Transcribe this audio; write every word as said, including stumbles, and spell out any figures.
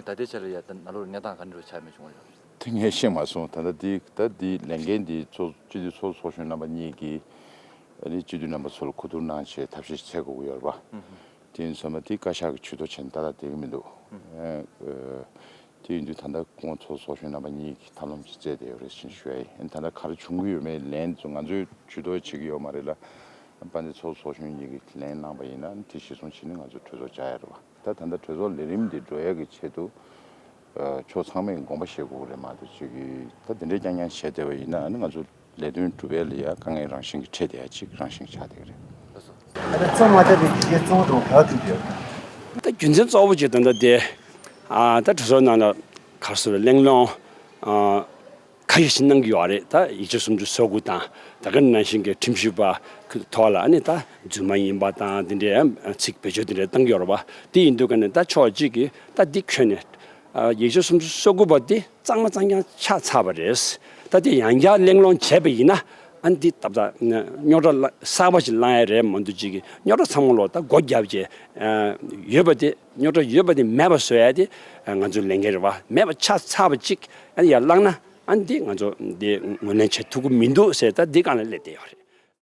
ད་ལྟའི་ཆ་ལ་ཡ་ད་ནཱ་ལུ་གནས་སྟངས་ག་འདྲ་ཆགས་མེད་བྱུང་བ་རེད། དེ་ངས་ཤེས་མ་སོང་། ད་ལྟ་འདི་ད་འདི་ལས་འགན་འདི་ཚོགས་སྤྱི་འཐུས་ཚོགས་གཙོ་ཚོགས་གཞོན་རྣམ་པ་གཉིས་ཀྱིས་ཨ་ནི་སྤྱི་འཐུས་རྣམ་པ་ཚོ་ལ་གོ་བསྡུར་གནང་བྱས་ཐབས་ཤེས་བྱེད་དགོས་ཀྱི་ཡོད་རེད་པ། དེ་ཡིན་ཙང་མ་དེ་བཀའ་ཤག་གི་ཇུས་གཏོགས་བྱས་ནས་ཏག་ཏག་བསྡད་ཀྱི་མི་འདུག་ཨ་ཨ། དེ་ཡིན་དུས་ད་ལྟ་ཁོང་ཚོ་ཚོགས་གཞོན་རྣམ་པ་གཉིས་ཀྱིས་ཐབས་ལམ་ཅིག་བཙལ་བསྡད་ཡོད་རེད་ཅེས་ཞུ་ཡ་ཡིན། ད་ལྟ་ག་རེ་བྱུང་གི་ཡོད་མེད་ལན་ཚོ་ང་ཚོས་ཇུས་གཏོགས་བྱེད་ཀྱི་ཡོད་མ་རེད་ལ། དཔལ་ལྡན་ཚོགས་གཙོ་ཚོགས་གཞོན་གཉིས་ཀྱིས་ལན་གནང་པ་ཡིན་ན་དེ་གཞིར་བཟུང་བྱས་ནས་ང་ཚོ་གྲོས་ཚོགས་བཅར་ཡ་རེད་པ། ད་ད་ལྟ་གྲོས་ཚོགས་ལས་རིམ་འདི་འགྲོ་ཡ་གི་ཆེད་དུ་ཨ་ཕྱོགས་ཚང་མས་དགོངས་པ་བཞེས་དགོས་རེད་མ་གཏོགས་ཅིག་གིས་ད་དེ་འདྲའི་རྐྱང་རྐྱང་བྱས་བསྡད་པ་ཡིན་ན་ཨ་ནི་ང་ཚོ་ལས་དོན་སྒྲུབ་ཡ་ལ་ཡ་དཀའ་ངལ་རང་བཞིན་གྱིས་འཕྲད་བསྡད་ཡ་ཅིག་རང་བཞིན་ཆགས་བསྡད་ཀྱི་རེད། ཨ་ད་གཙང་མ་ལྟ་བུའི་དེ་གའི་གཙོ་བོ་དང་ག་ཐུག་ཡོད། ད་རྒྱུ་མཚན་གཙོ་བོ་ཅིག་ད་ལྟ་དེ་ཨ་ད་གྲོས་ཚོགས་ནང་ལ་ག་རེ་ཟེར་གླེང་སློང་ཨ་ཁ་ཤས་ཤིག་གནང་གི་ཡོད་རེད། ད་ཡིག་ཆ་སུམ་ཅུ་སོ་དགུ་དང་ད་ག་ནང་བཞིན་གྱི་ཁྲིམས་ཞིབ་པ་ཐོག་ལ་ཨ་ནི་ད་རྫུན་མ་ཡིན་པ་དང་དེ་འདྲའི་ཚིག་བེད་སྤྱོད་དེ་འདྲ་བཏང་གི་ཡོད་རེད་པ། དེ་ཡིན་དུས་ཀ་ནས་ད་ཕྱོགས་གཅིག་གིས་ད་འདི་ཁྱོན་ནས་ཡིག་ཆ་སུམ་ཅུ་སོ་དགུ་པ་འདི་གཙང་མ་གཙང་རྐྱང་ཆགས་ཚར་བ་རེད། ད་དེ་ཡང་བསྐྱར་གླེང་སློང་བྱས་པ་ཡིན་ན་ཨ་ནི་འདི་ད་ད་རྙོག་དྲ་གསར་པ་ཞིག་བསླང་ཡ་རེད་མ་གཏོགས་ཅིག་གི་རྙོག་དྲ་ཚང་མ་ལོ་ད་སྒོ་བརྒྱབ་བྱས་ཡོད་པ་དེ་རྙོག་དྲ་ཡོད་པ་དེ་མེད་པ་བཟོ་ཡ་དེ་ང་ཚོའི་ལས་འགན་རེད་པ། མེད་པ་ཆགས་ཚར་བ་ཅིག་ཨ་ནི་ཡར་བསླངས་ན། ཨ་ནི་འདི་ང་ཚོ་འདི་ངོས་ལེན་བྱེད་ཐུབ་ཀྱི་མི་འདུག་ཟེར་ད་འདི་སྒང་ལ་སླེབས་བསྡད་ཡོད་རེད།